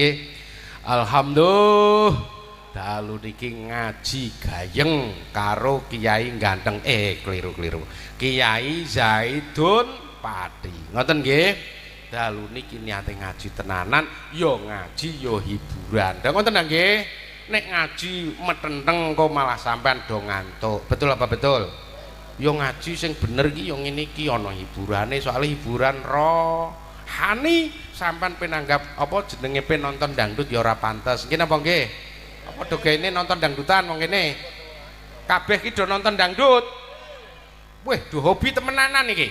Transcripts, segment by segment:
Nggih. Alhamdulillah dalu niki ngaji gayeng karo Kiai ganteng kliru-kliru. Kiai Zaidun Pati. Ngoten nggih. Dalu niki niate ngaji tenanan, ya ngaji ya hiburan. Lha ngoten ta nggih? Nek ngaji metenteng kok malah sampean do ngantuk. Betul apa betul? Ya ngaji sing bener iki ya ngene iki ana hiburane, soalnya hiburan rohani. Sampean penanggap apa jenenge pen nonton dangdut ya ora pantes. Nggih napa nggih? Apa do kene nonton dangdutan wong kene? Kabeh iki do nonton dangdut. Wih, do hobi temenanan iki.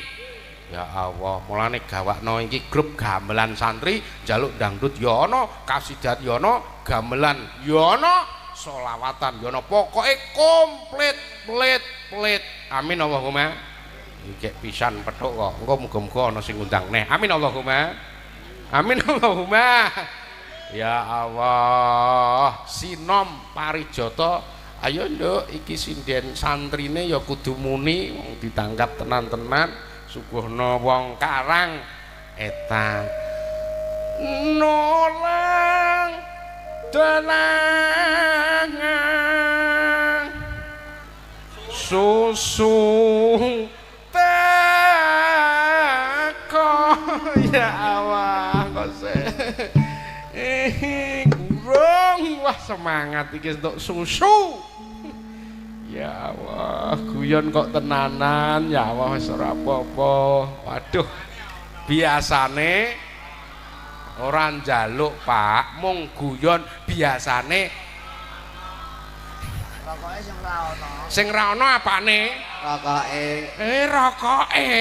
Ya Allah, mulane gawakno iki grup gamelan santri njaluk dangdut ya ana, kasidat ya ana, gamelan ya ana, solawatan ya ana. Pokoke komplit plit plit. Amin Allahumma. Iki pisan petuk kok. Engko muga-muga ana sing ngundang neh. Amin Allahumma. Amin Allahumma. Ya Allah, sinom parijata, ayo nduk iki sinden santrine ya kudu muni ditangkap tenan-tenan, suguhna wong karang eta. Nolang delangan susu teko. Ya Allah kok kurang wah semangat iki untuk susu. Ya Allah, guyon kok tenanan. Ya Allah wis ora apa-apa. Waduh, biasane ora njaluk Pak, mung guyon biasane. Rokoke sing ora ana. Sing ora ana apane? Rokoke. Rokoke.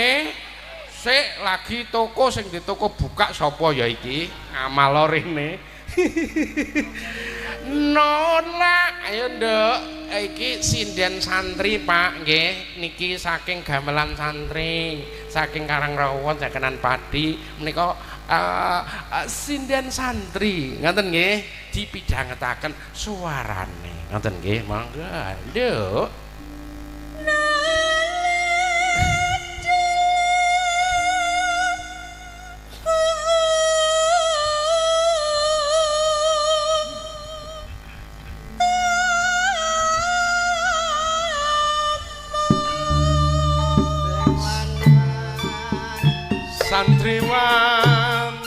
Sik lagi toko sing di toko buka sapa ya iki? Ngamal rene. Nolak, ayo nduk, iki sinden santri Pak nggih, niki saking gamelan santri, saking Karangrowo Jakenan Padi menika sinden santri, ngoten nggih, dipidhangetaken suarane. Ngoten nggih, monggo nduk. Santriwan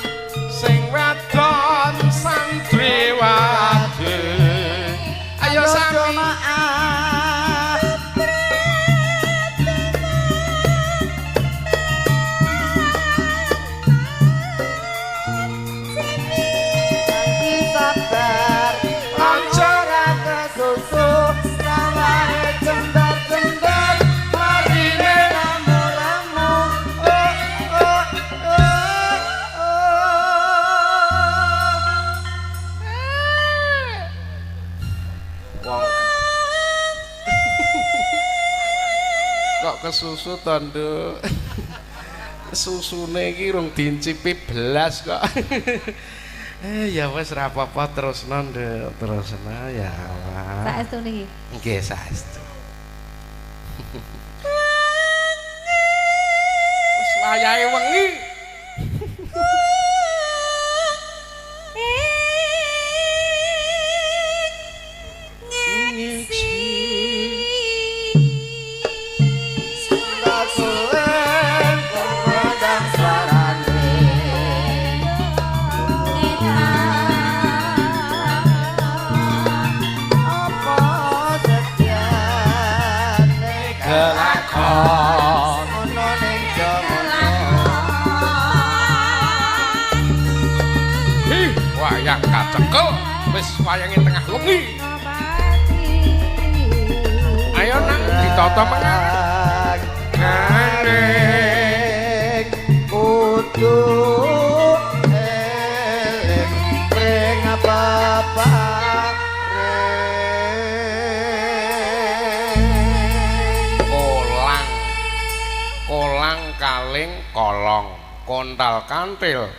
sing wadon santriwati, ayo sami maaf. Sabar aja ora kesusu sawane jembar-jembar marine lemu-lemu. Oh oh oh oh. Wong kok kesusu to nduk? Susune iki rung diincipi belas kok. Ya wis ora apa-apa, terusno nduk, terusno ya Allah. Saestu niki. Nggih saestu. Wis wayahe wengi. Wayang kacekel wis wayange tengah wengi. Ayo nang ditata mengarep. Kudu eling ring apa-apa. Kolang. Kolang kaling kolong, kontal kantil.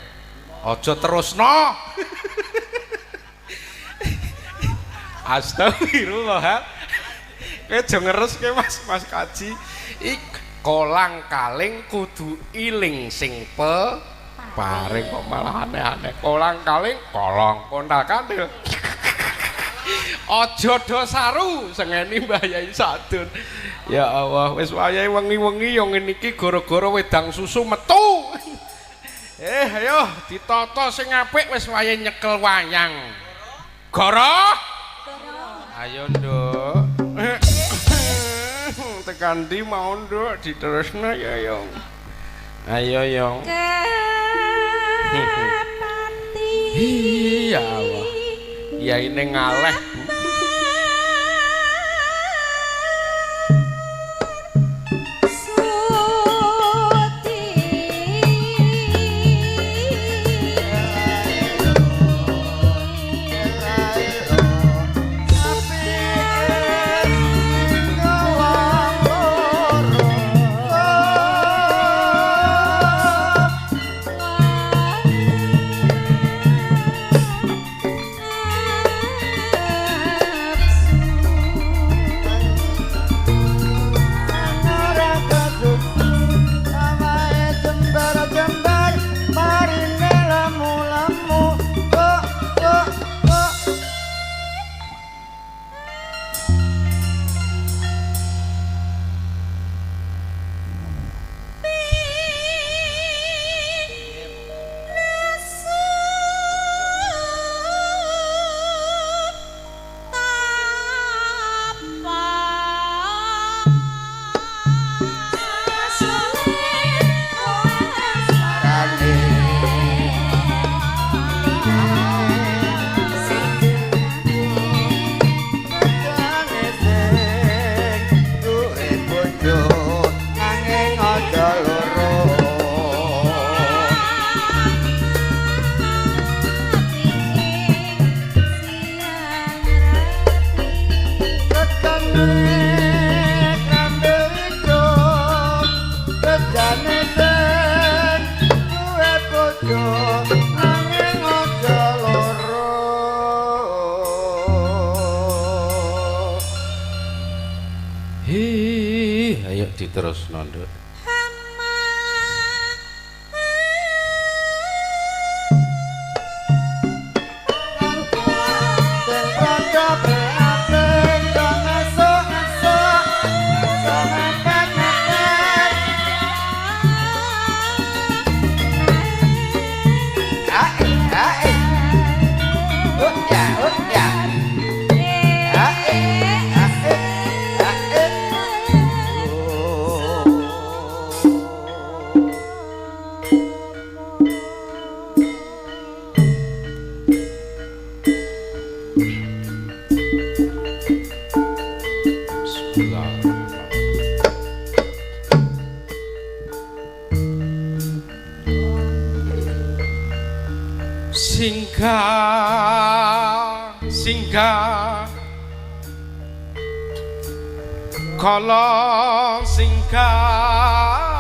Aja terusno. Astagfirullah. Kowe aja ngereske Mas, Mas Kaji. Ik kolang kaling kudu iling sing pe Paring kok malah aneh-aneh. Kolang kaling kolong kontal kantil. Aja do saru sengeni Mbah Yai Sadun. Ya Allah, wis wayahe wengi-wengi yo ngene iki gara-gara wedang susu metu. Ayo ditata sing apik wis wayahe nyekel wayang. Goro. Ayo, Nduk. Tekan ndi mau, Nduk, diterusno ya, Yong. Ayo, Yong. Ya Allah. Yaine ngaleh, Bu. Ayo diterusno, Nduk. Singgah singgah kala singgah.